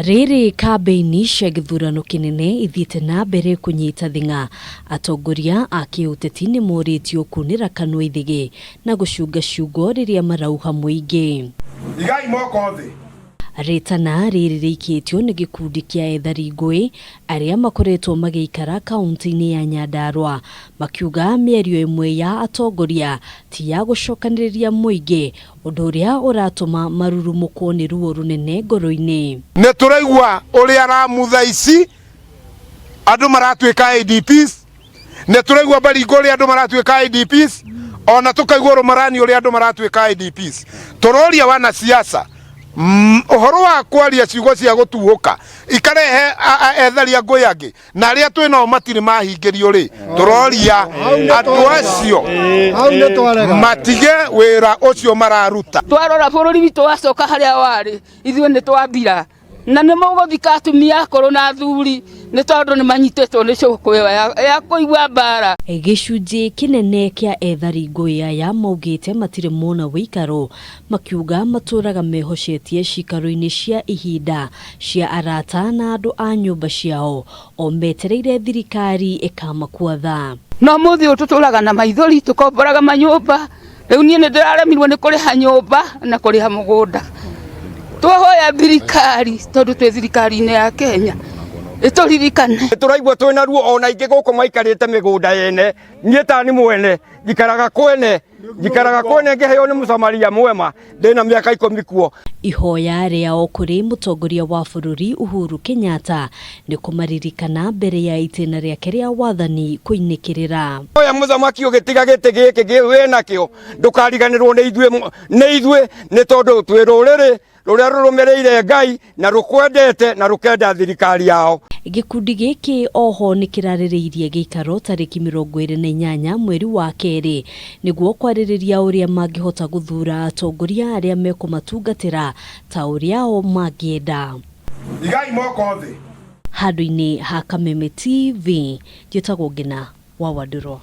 Rĩrĩ kambĩini cia gĩthurano kĩnene ithiĩte na mbere kũnyita thing'a, atongoria a kĩũteti nĩmorĩtio kunĩra kanua ithĩgĩ na gũcunga ciugo rĩrĩa marauha mũingĩ. Igai moko thĩ. Rĩtana rĩrĩ rĩikĩtio nĩ gĩkundi kĩa ethari ngũĩ arĩa makoretwo magĩikara kauntĩ-inĩ ya Nyandarua makiuga mĩario ĩmwe ya atongoria ti ya gũcokanĩrĩria mũingĩ Ũndũ ũrĩa ũratũma marurumũkwo nĩ ruo rũnene ngoro-inĩ. Nĩ tũraigua ũrĩa Ramu thaa ici andũ maratuĩka IDPs, nĩ tũraigua Baringo ũrĩa andũ maratuĩka IDPs, ona tũkaigua Rũmarani ũrĩa andũ maratuĩka IDPs. Tũroria wanasiasa ũhoro wa kwaria ciugo cia gũtuhũka ikarehe ethari a ngũĩ angĩ na arĩa twĩ nao matirĩ mahingĩrio rĩ tũroria andũ acio Hau nĩ twarega. matige wĩra ũcio mararuta. Twarora bũrũri witũ wacoka harĩa warĩ, ithuĩ nĩ twathira na nĩ mũgũthika atumia akũrũ na athuri nĩ tondũ nĩ manyitĩtwo nĩ cũkũ ĩyo ya kũigua mbara. Gĩcunjĩ kĩnene kĩa ethari ngũĩ aya maugĩte matirĩ mona ũikaro, makiuga matũraga mehocetie ciikaro-inĩ cia ihinda cia arata na andũ a nyũmba ciao o metereire thirikari ĩkamakua tha. Na ũmũthĩ ũyũ tũtũraga na maithori, tũkomboraga manyũmba. Rĩu niĩ nĩ ndĩraremirwo nĩ kũrĩha nyũmba na kũrĩha mũgũnda. Twahoya thirikari tondũ twĩ thirikari-inĩ ya Kenya ĩtũririkane. Tũraigua twĩna ruo ona aingĩ gũkũ maikarĩte mĩgũnda yene. Niĩ ta niĩ mwene njikaraga kwene, njikaraga kwene ngĩheo nĩ mũsamaria mwema. Ndĩna mĩaka ikũmi kuo. Ihoya rĩao kũrĩ mũtongoria wa bũrũri Uhuru Kenyatta nĩ kũmaririkana mbere ya itĩna rĩake rĩa wathani kũinĩkĩrĩra. Oya mũthamaki ũgĩtiga gĩtĩ gĩkĩ wĩnakĩo ndũkariganĩrwo nĩ ithuĩ, nĩ ithuĩ nĩ tondũ twĩ rũrĩrĩ rũrĩa rũrũmĩrĩire Ngai na rũkwendete na rũkenda thirikari yao. Gĩkundi gĩkĩ oho nĩkĩrarĩrĩirie gĩikaro tarĩki 28 mweri wa kerĩ nĩguo kwarĩrĩria ũrĩa mangĩhota gũthuura atongoria arĩa mekũmatungatĩra ta ũrĩa o mangĩenda. Igai moko thĩ. Handũ-inĩ ha Kameme TV, njĩtagwo Ngĩna wa Wandũrũ.